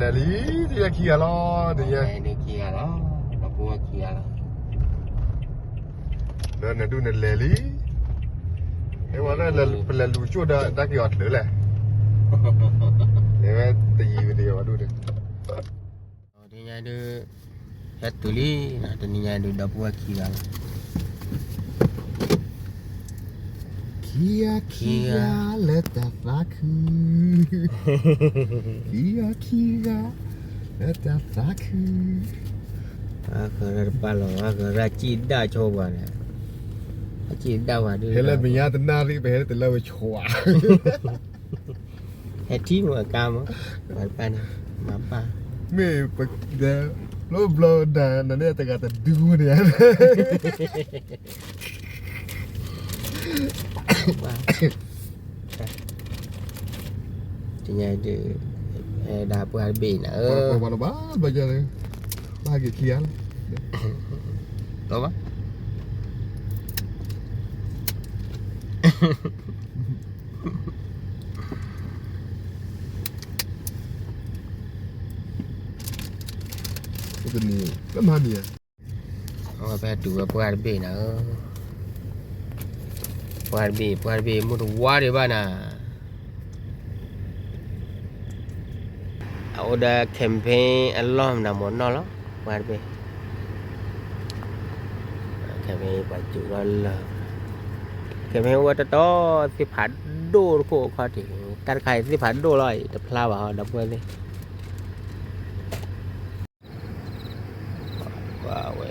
လံ, တယဲၢ်ခံဂၤလီၤ, တယဲၢ်ခံဂၤလီၤ, ပှၤခံဂၤလီၤ, ဒီးနဒုးနလဲၤလံ, အဝဲဒၣ်ပလဲၤလူၤကၠိၣ်ဒီး တၢ်က့ၤအီၤတလၢလဲၣ်, လဲၤဝဲတယံၤဝဲတယံၤဝဲဒၣ်, တနံၤညါဒုး ဟဲတုၤလံ, တနံၤညါဒုးဒီပုၢ်ဝဲၢ်ခံဂၤလီၤ, ခံဂၤခံဂၤလၢတၢ်သးခု, ခံဂၤခံဂၤလၢတၢ်သးခု, အဃၢၤတပာ်လီၤ, အဃၢၤရၣ်စံၣ်ဒၣ်ဆိပှၤန့ၣ်, အစံၣ်ဒၣ်ပှၤဒုး ဟဲလၢမဲာ်ညါတနၣ်ရံၣ် ပဟဲတလၢဝဲဆှး ဟဲထံၣ်မ့ၢ်အကါမ့ၢ်, ပှၤတပာ်န့ၣ်, မၤပာ်, မ့ၢ်ပဒဲ, လၢဘျီဒၣ် နန့ၣ်တဂၤတဒုန့ၣ်, တနံၤညါဒုး, ဒၣ်ပှၤတဘ့ၣ်နၤဧၢ, ပှၤလီၤဘၣ်ဘၣ်ယၤ, ဘၣ်ဟဲက့ၤခံဂၤလီၤ, လီၤဘၣ် တနံၤ, လၢမဟါမံၤဧါ, အဝဲဖဲတုၤဝဲပှၢ်တဘ့ၣ်နၤဧၢ, ပှၢ်တဘ့ၣ် ပှၢ်တဘ့ၣ် မုၢ်တဝါဒံးဘၣ်နၤ, အအိၣ်ဒီး campaign အလီၢ်မနုၤမ့ၢ်နီၢ်လီၤ, ပှၢ်တဘ့ၣ် campaign ပှၤစူးထီၣ်လၢ campaign အိၣ်ဝဲတတီၤ သ့ၣ်ဖးဒိၣ်တခိၣ်အခီၣ်ထံး, တၢ်တခါအံၤသ့ၣ်ဖးဒိၣ်လီၤအံၤ တဖျါဘၣ်ဟီ ဒီပုၢ်ဝဲၢ်သ့ၣ်, ဝဲ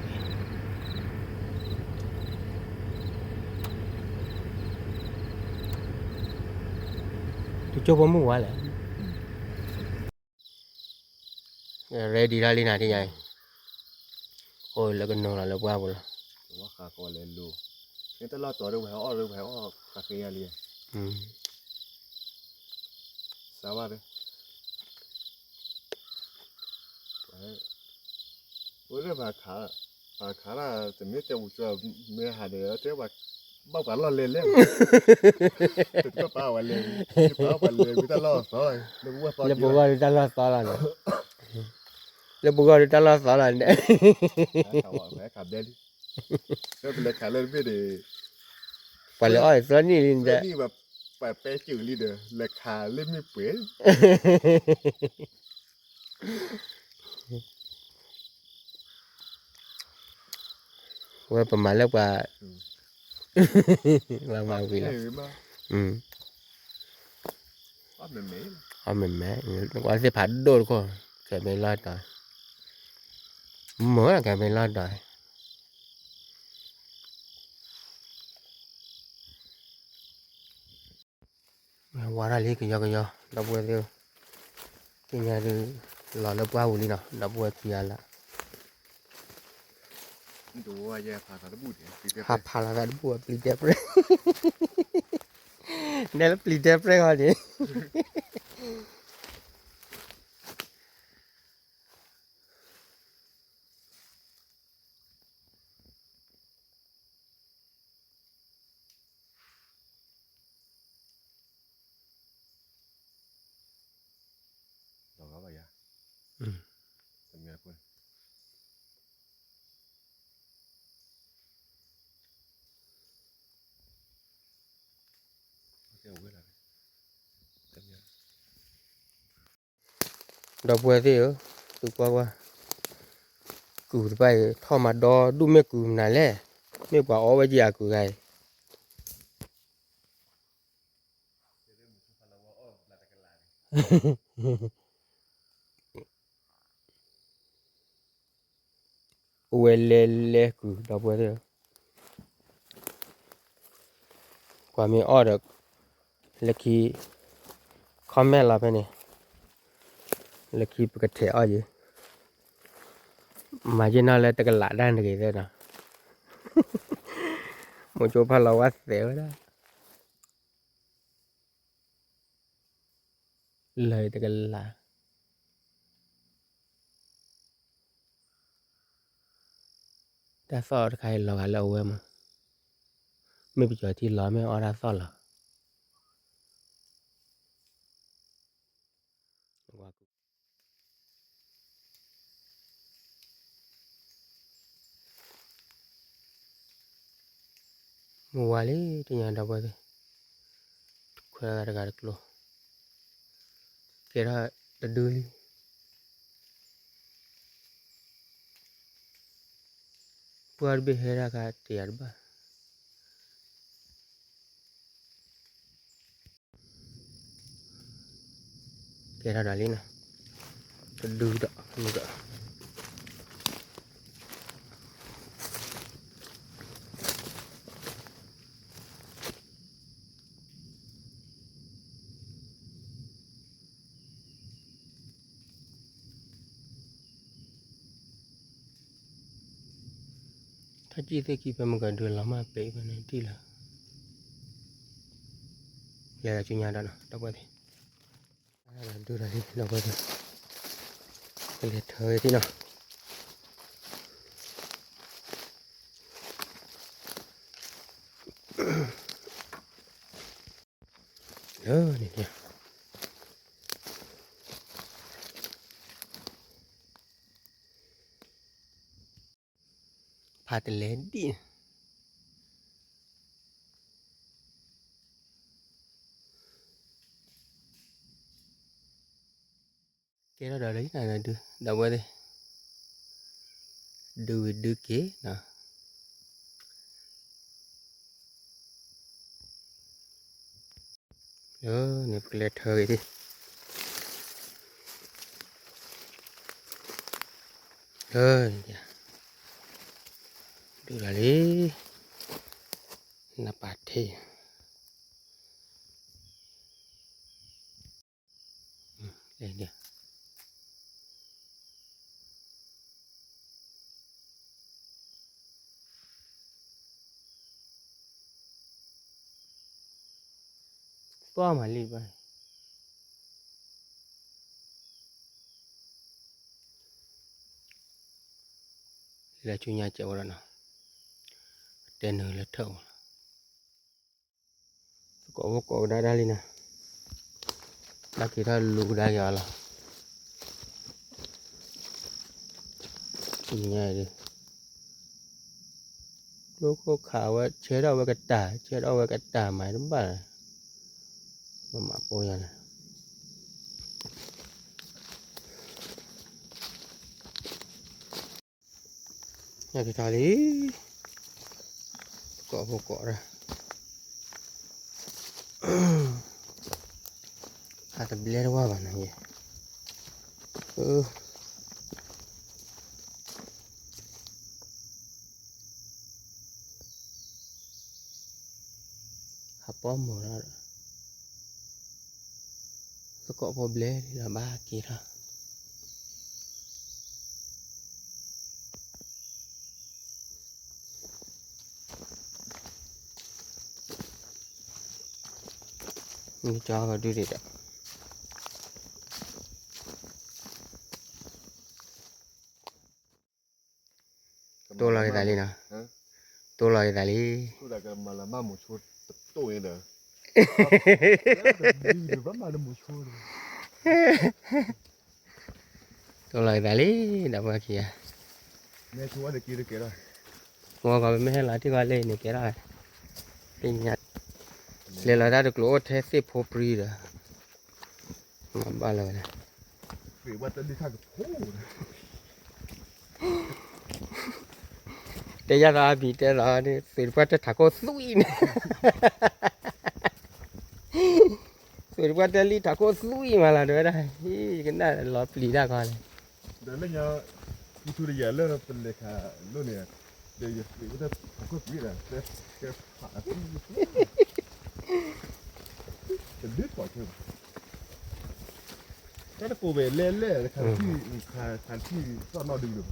တကၠိဖိမုၣ်ဝါလဲၣ် ready ထီၣ်လံနၤ ထံၣ်ညါအံၤ, အိၣ်လၢကနိလီၤလၢပှၢ်ပူၤလီၤ, ဝဲဃးကီးလဲၤလိၤ, မ့ၢ်တၢ်လီၢ်တီၤဒီးဝဲဟဲအီၣ်ဒီးဝဲဟဲအီၣ်ဃးဃ့ယၤလံ, စးဘၣ်ဒီး ဝဲ ပှၤခးလၢ တမ့ၢ်တဲပူၤကၠီ မ့ၢ်ဟးဒီး တဲပှၤ ဘၣ်ပှၤလီၢ်လဲၤလဲၣ်, တဘၣ်ပှၤလဲၤ, ပှၤလဲၤဝံၤတၢ်လီၢ်သီလီၤ, လၢပဂီၢ်ဒုးတၢ်လီၢ်သီလီၤ, လၢပဂီၢ်ဒုးတၢ်လီၢ်သီလီၤန့ၣ်, ခးဘဲလံ, ပလဲၤခးလၢတဘ့ၣ်န့ၣ်, ပှၤလဲၤအီၣ်သီနံၣ်လံန့ၣ်, ပှၤပဲစူးလံဒီး လဲၤခးလၢမ့ၢ်ပှဲၤ ဝဲပမၤလၢပှၤ, ပမၤဝံၤလီၤ, အီၣ်မဲမဲ, ကွၢ်သ့ၣ်ဖးဒိၣ်တခိၣ်, ကဲမ့ၢ်လီၢ်တီၤ, မ့ၢ်ကဲမ့ၢ်လီၢ်တီၤ ဝါထီၣ်လံကယီကယီ ဒီပုၢ်ဝဲၢ်သ့ၣ်ဧၢ, သ့ၣ်ညါဒုး လီၤလၢပှၢ်ပူၤလံနီၤ ဒီပုၢ်ဝဲၢ်ခံဂၤလၢ်, ဟးဖးလီၤသးတဘူၣ် ပျံၤတဲပြဲၢ်, နဲလၢပျံၤတဲပြဲၢ်ဃီန့ၣ် ဒီပုၢ်ဝဲၢ်သ့ၣ်ဧၢ, သုကွၢ်ကွၢ်, ကုၢ်တဖၣ်အံၤ ထီၣ်မၤဒီဒူၣ်မ့ၢ်ကုၢ်မနုၤလဲၣ်, မ့ၢ်ပှၤအီၣ်ဝဲက့ၤအကုၢ်ဂၤအံၤ အိၣ်ဝဲလဲၤလဲၤကုၢ် ဒီပုၢ်ဝဲၢ်သ့ၣ်ဧၢ, ကွၢ်မ့ၢ်အီၣ်ဒီး လၢခံ comment လီၤဖဲန့ၣ်, လၢခံပကထဲးအီၣ်ယံၤ, မၤယဲၢ်နီၢ်လၢတကလးတၢ်တဂ့ၤသ့ၣ်နီၤ, မိၤကၠိဖးလီၤဝါသဲးဝဲဒၣ် လၢတကလး, တၢ်သီၣ်တခါအံၤလီၤဂာ်လၢအဝဲမး, မ့ၢ်ပယီၤထံလီၤ မ့ၢ်အီၣ်တၢ်သီၣ်လီၤ. မုၢ်ဝါလံ တညါဒီပုၢ်ဝဲၢ်သ့ၣ်, ခွဲးဂၤတဂၤတကျိၤ, ကဲထီၣ်တဒုလံ, ပှၤတဘ့ၣ်ဟဲဒၣ်ခါတယၤတဘၣ် ကဲထီၣ်ဒီးလံနီၤ, တဒုဒီးမုၢ်က ထီၣ်ကံၣ်သ့ၣ်ခံဖဲမုၢ်ကဒုလီၤမၢ်ပျဲဖဲန့ၣ်တံၢ်လီၤ, လဲၤလီၤဆူညါဒီးနီၤ ဒီပုၢ်ဝဲၢ်သ့ၣ်, ဒုဒီးလံ ဒီပုၢ်ဝဲၢ်သ့ၣ်, ကလဲၤထၢဝဲသ့ၣ်နီၤ လၢန့ၣ် ဖးတလဲဒံၣ် ကဲထီၣ်ဒီးလၢနၤဒု ဒီပုၢ်ဝဲၢ်သ့ၣ်, ဒုဝံၤဒုက့ၤနီၤ, လၢန့ၣ်ပကလဲၤထၢက့ၤသ့ၣ်, လၢန့ၣ် ဒုဒီးလံ, နပာ်ထ့ ပှၢ်မၤလံဘၣ်, လၢဆူညါကဲးဝဲဒီးနီၤ, တဲနုာ်လၢထၢၣ်ဝဲလီၤ. သကိးဖိကိးကဒါဒၣ်လံနီၤ, ဘၣ်က့ၤထီၣ်လူၤကဒါက့ၤအီၤလီၤ. ညါဒုး ကျိခိၣ်ခးဝဲ ဆဲထီၣ်ဝဲကတၢ် ဆဲထီၣ်ဝဲကတၢ်မၤတဘၣ်လီၤ, မၤမၤပိာ်ညါန့ၣ် ညၣ်က့ၤထီၣ်လံ, သကိးဖိကိးဒၣ်, ဟးတဘျဲတဝၢ်ဘၣ်နီၤယဲ, ဟးပီၣ်မုာ်လီၤ, သကိးဖိဘျဲလီၤဘၣ်က့ၤထီၣ် မ့ၢ်ကီကဒုဒံးဒီး တိၢ်လီၤက့ၤသးလံနီၤ, တိၢ်လီၤက့ၤသးလံ, တိၢ်လီၤက့ၤသးလံ, ဒီးပှၤခံဂၤ, မ့ၢ်ဂီၤပမ့ၢ်ဟဲလီၤထံၣ်ဂီၤလၢန့ၣ်ကဲထီၣ်, သ့ၣ်ညါ, လဲၤလီၤတၢ်တကျိၤအိၣ်ထဲသ့ၣ်ဖိပြံဒီး, မၤဘၣ်လၢၤဝဲဒၣ် တဲယၤသးအဘံၤတဲလီၤန့ၣ် သုးတပှၢ်တဲထးခိၣ်သွံၣ်န့ၣ်, သုးတပှၢ်တဲလံထးခိၣ်သွံၣ်မးလီၤ တဲဝဲဒၣ်, ယကနၣ်လီၤပျံၤတၢ်ခီန့ၣ်, ဒီးလၢညါ, ယထူတယၤလၢပလဲၤခးလိၣ်န့ၣ်, ဒီးယသုးဝဲဒၣ်ထးခိၣ်သွံၣ်ဒီး, တဲဖးအသွံၣ်, တဒုထီၣ်ခဲဘၣ် တၢ်တကိးဝဲလဲၣ်လဲၣ် ခးထံၣ်, ခးထံၣ်သီၣ်နီၣ်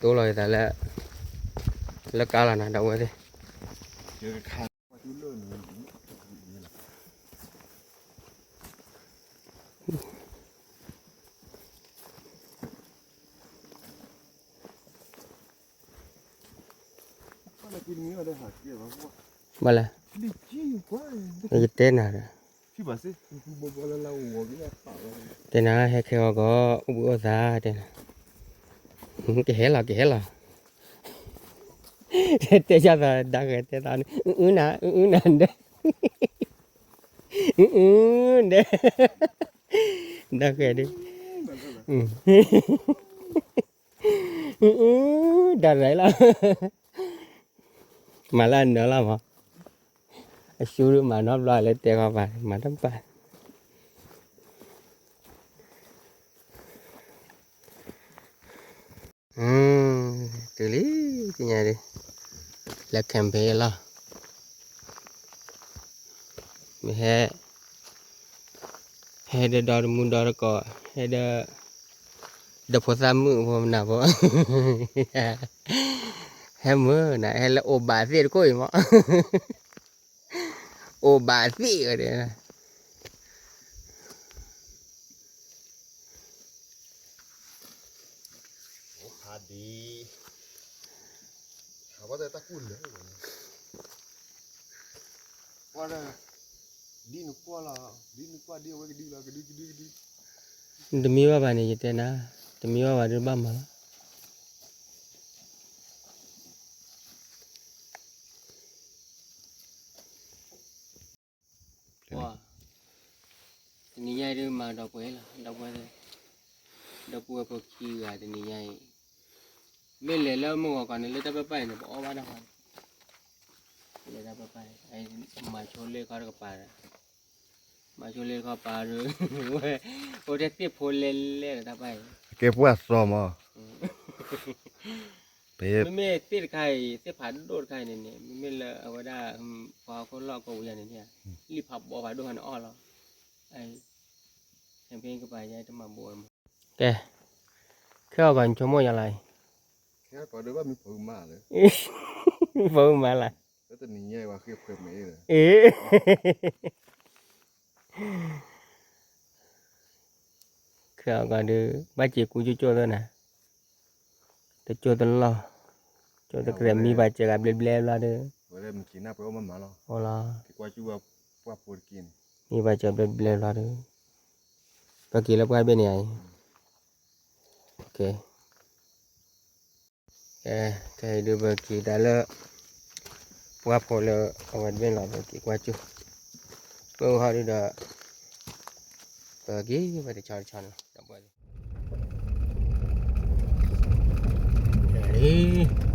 ဒုးလီၤ, တိၢ်လီၤယသးလၢ, လၢကါလီၤနၤ ဒီပုၢ်ဝဲၢ်သ့ၣ်, ဘၣ်လဲၣ်, ယတဲနၤဒီး, တဲနၤဟဲခဲဂီၤကီး အိၣ်ဘှံးအိၣ်သါတဲနၤ, ကဟဲလီၤ ကဟဲလီၤ တဲဆၣ်သး ဒၣ်ဃဲၤတဲသးန့ၣ် အုအုနၤ အုအုနၤဒဲး, အုအုဒဲး, ဒၣ်ဃဲၤဒုး, အုအု, ဒၣ်ရဲလီၤ, မၤလၢအနၢၤလီၤမး, အဆူမၤနီတဘျီလၢတဲခီပၤ မၤတဘၣ် တုၤလံ တညါဒုး လၢ camping လီၤ, မ့ၢ်ဟဲ ဟဲဒီးဒီတမူဒီတကိး ဟဲဒီး ဒီဖိသၣ်မုၣ်ဖိမနုၤဖိ, ဟဲမုၢ်နၤ ဟဲလၢအိၣ်ဘၣ်သ့ၣ်တခိၣ်အံၤမး, အိၣ်ဘၣ်သ့ၣ်ဝဲဒၣ် တမံဘၣ်ဘၣ်န့ၣ် ယတဲနၤ, တမံဘၣ်ဘၣ်န့ၣ် ယတဲနၤ, တမံဘၣ်ဘၣ်ဒုးဘၣ်မၤလီၤ. တနံၤညါအံၤဒုးမၤဒီပုၢ်ဝဲၢ်လီၤ, ဒီပုၢ်ဝဲၢ်, ဒီပုၢ်ဝဲၢ်ဖိခံဂၤတနံၤညါအံၤ, မ့ၢ်လဲၤလၢမုၢ်ဂီၤကီးန့ၣ် လၢတၢ်ပၢၢ်ပၢ်အံၤန့ၣ် ပအီၣ်ဘၣ်တၢ်ဃီ, လၢတၢ်ပၢၢ်ပၢ်အံၤ, မၤဆိလ့ၣ်ခီတကပၤဒီး, မၤဆိလ့ၣ်ခီပၤဒီး, အိၣ်ထဲသ့ၣ်ဖိလဲလဲလၢတၢ်ပၢ်အံၤ, ကဲပှၢ်သီမး မ့မ့ၢ်သ့ၣ်တခါအံၤ သ့ၣ်ဖးဒိၣ်တခါအံၤန့ၣ်န့ၣ် မ့မ့ၢ်လၢအဝဲဒၣ် ပှၤဟီၣ်ခိၣ်လီၢ်ကိးဝံၤယၤန့ၣ်န့ၣ်, လံာ်ဖးဘီဖးဒိၣ်ဟီန့ၣ်အီၣ်လီၤ, ကပၤယဲတမၤဘိမး, ကဲ, ခဲအံၤကီးနဆိကမိၣ်ယၤလီၤအံၤ, ပှၤမၤလၢ်, အ့ ခဲအံၤကီးဒုး ဘၣ်စ့ၤကူကၠိကၠိသ့ၣ်နၤ, တကၠိတလီၢ်, ကၠိတကြဲးမံဘၣ်စၢၤဂၤဘျဲဘျဲဘျီဒီး, အိၣ်လီၤ, မံဘၣ်စၢၤဘျဲဘျဲဘျီဒီး, ပက့ၤလၢပှၢ်ဘ့ၣ်န့ၣ်အံၤ, ကဲ, ခဲအံၤဒုးပက့ၤတၢ်လၢ ပှၢ်ဖိလၢအဝဲတဘ့ၣ်လီၤ ပက့ၤကွၢ်ကၠိ, မ့ၢ်ဟီဒုးဒီး ပက့ၤဝဲတဆီတဆီန့ၣ်လီၤ, လံ